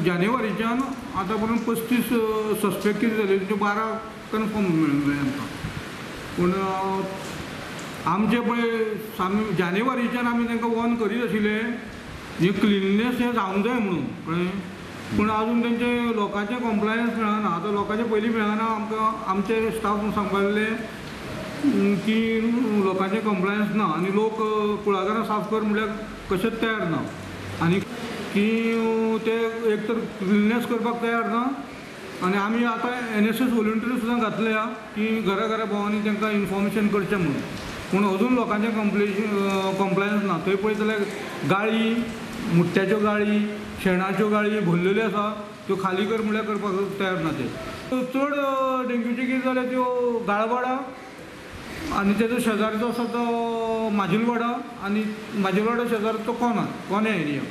जानेवारीच्यान आतां पर्यंत 35 सस्पेक्ट कितें जाले त्यो 12 कन्फर्म मेळ्ळे आमकां. पूण आमचे पळय जानेवारीच्यान आमी तांकां वॉर्न करीत आशिल्ले हे क्लिननेस हें जावंक जाय म्हणून, कळ्ळें. पूण अजून तेंचे लोकांचें कॉम्प्लायन्स मेळना. आतां लोकांचें पयलीं मेळना, आमकां आमचे स्टाफ सांगपाक लागले की लोकांचें कॉम्प्लायन्स ना आनी लोक कुळागरां साफ कर म्हणल्यार कशेंच तयार ना आनी की ते एक तर क्लिननेस करपाक तयार ना. आनी आमी आतां NSS volunteer सुद्दां घातल्या की घरा घरा भोंवनी तांकां इन्फॉर्मेशन करचें म्हणून, पूण अजून लोकांचें कॉम्प्लायन्स ना. थंय पळयत जाल्यार गाळी, मुट्ट्याच्यो गाळी, शेणाच्यो गाळी भरलेल्यो आसा, त्यो खाली कर म्हणल्यार करपाक तयार ना ते. चड डेंग्यूचे कितें जाल्यार त्यो गाळवाडा आनी तेजो शेजारचो आसा तो माजिलवाडा आनी माजिलवाडा शेजारचो कोना, कोन्या एरिया.